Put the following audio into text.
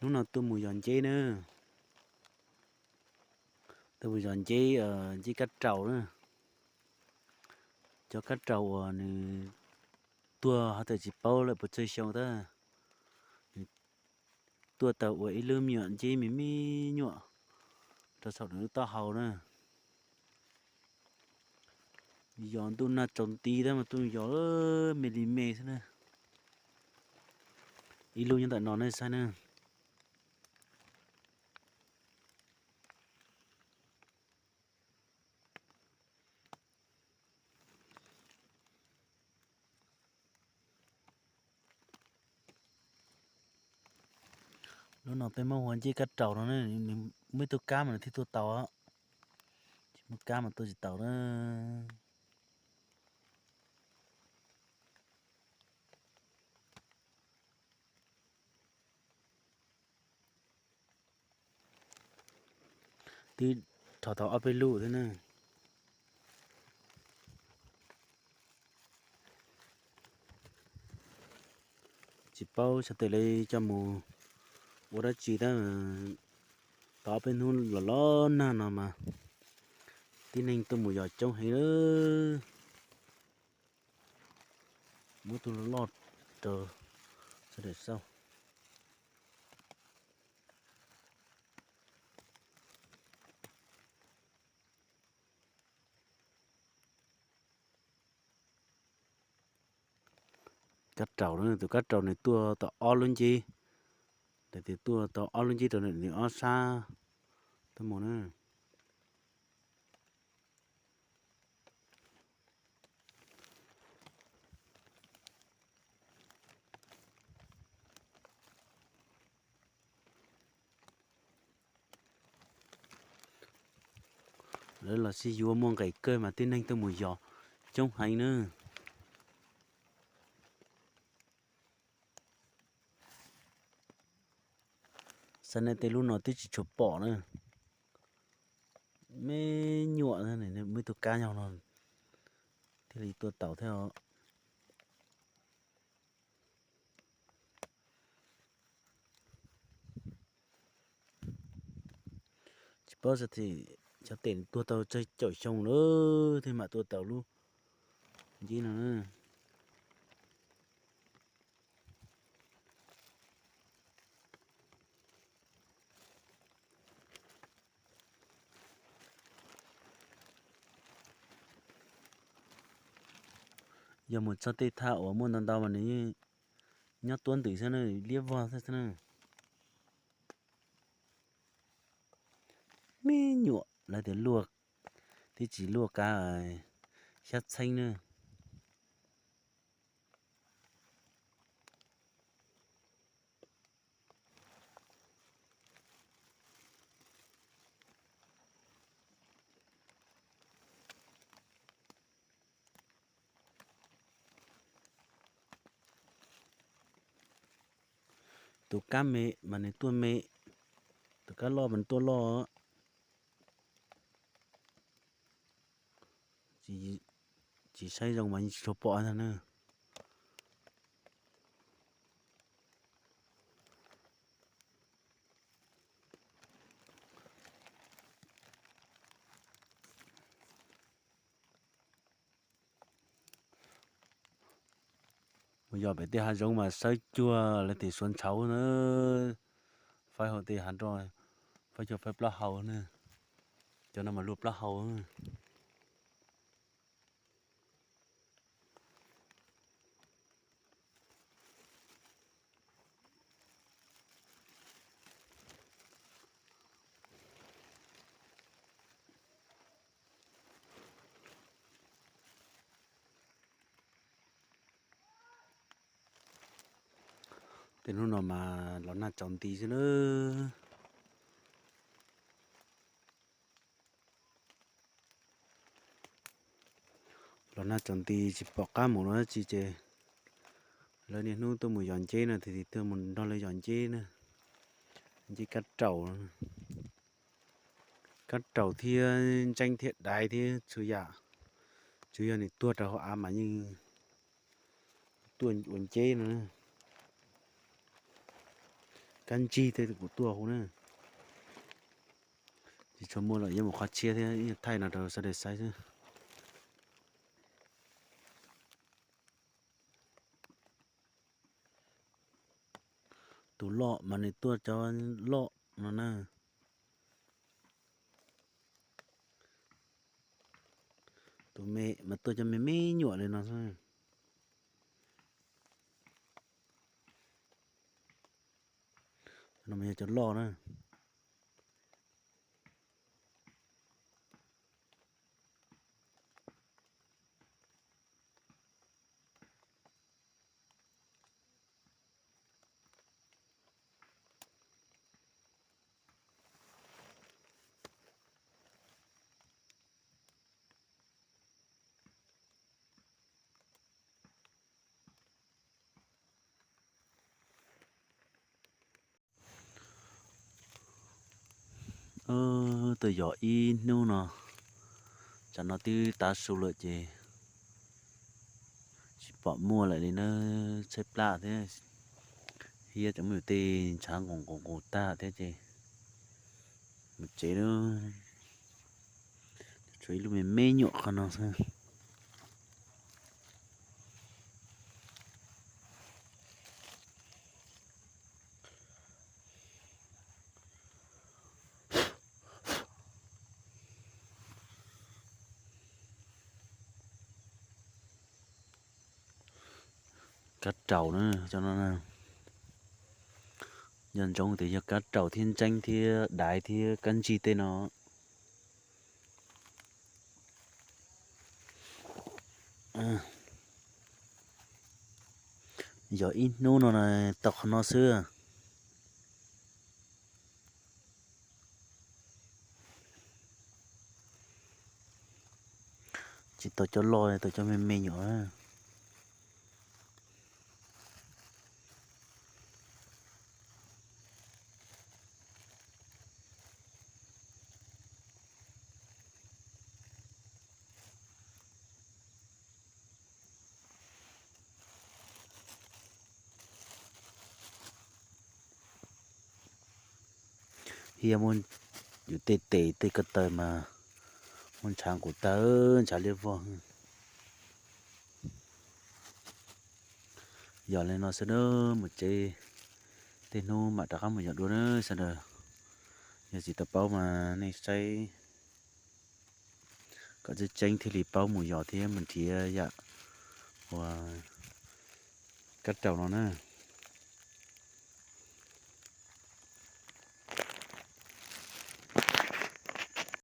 Hnub no tuaj mus yos nceb na, tuaj mus yos nceb, nceb kab raus na. Cov kab raus uas nws tuag hov tas tsis paub lawm puas tsawg xyoo tab, nws tuaj tau ua ib lub me nyuam nceb me me nyuam rau saum nws lub taub hau na. Yos ntuj nag tsaus nti tab mas tuaj yos me li me xwb na. Ib lub nyob ntawm no nej saib na. Lub no peb muab hu ua nceb kab raus no, nws muaj ib tug kab mas nws thiaj tuaj tau, tsis muaj kab mas tuaj tsis tau na. Twb rho tau ob peb lub thiab na. Tsis paub xyov tej li coj mus ua dab tsi tab, tau ob peb hnub los los nag no mas tib neeg tuaj mus yos coob heev lawm. Muab tus loj loj rau sawv daws xauj. Kab raus, tus kab raus nws tuaj tau ob lub nceb, tias tuaj tau ob lub nceb rau nws ob sab tuaj mus na. Lawv los sib yuav muaj nqis kawg mas tib neeg tuaj mus yos coob heev na. Xav nej tej lub no twb tsis tshua pom na. Me nyuam, muaj ib tug kab nyob no thiaj li tuaj tau thiab os. Tsis paub xyov tej tuag tau tsawg caum xyoo lawm thiaj mam tuaj tau lub nceb no. Yog mus txog tej thaj uas muaj ntau ntau mas nws nyob tuab ntws xwb na, liab vog xwb na. Me nyuam lawv tias luaj, twb tsis luaj kav xyab txheeb na. Tus kab me mas nws tuaj me, tus kab loj mas nws tuaj loj. Tsis saib zoo mas yeej tsis tshua pom ntag na. Mus yos pem tej hav zoov mas sawv cuag lawv tias suav ntshauv na, faib hauv tej hav nroj, faib cuag faib plaub hau na, cov no mas luaj plaub hau. Tej hnub no mas los nag tsaus nti xwb na. Los nag tsaus nti tsis pom qab mus dab tsi ces lawv niaj hnub tuaj mus yos nceb no, tiam sis tuaj mus nrog lawv yos nceb na. Nceb kab raus, kab raus thiab ntseeb thiab daiv thiab txhua yam, tsuas yog nws tuag rau hauv av mas yeej tuaj ua nceb no. Kab ntsig tej kuv tuaj hu na. Tsis tshua muaj lawm, yuav mus qhov tshiab thiab, ib thaij no rau sawv daws saib xwb. Tus loj mas nws tuaj cov loj no na. Tus me mas tuaj cov me me nyuam li no xwb. No mas yog cov loj na. Twb yog ib hnub no, tsam no twb tav su lawm ces tsis pom muaj lawm li na, tshaib plab thiab. Thiab cov me nyuam tej ntshav nqus nqus nqus tag thiab ces mus tsev lawm. Tshuav ib lub me me nyuam qhov no xwb. Kab raus na, cov no na. Nco ntsoov tias yog kab raus thiab ntseeb thiab daiv thiab kab ntsig tej no. Yog ib hnub no na, tau qhov no xwb. Tsis tau cov loj, tau cov me me nyuam. Thiab muab yus tej tes tej ko taw mas muab ntshav nqus tag, ntshav liab vog. Yog li no sawv daws mus tsev, tej hnub mam rov qab mus yos dua na sawv daws. Yog tsis tau paub mas nej saib kom tseeb tseeb thiaj li paub mus yos thiab mus nrhiav yam uas kab raus no na.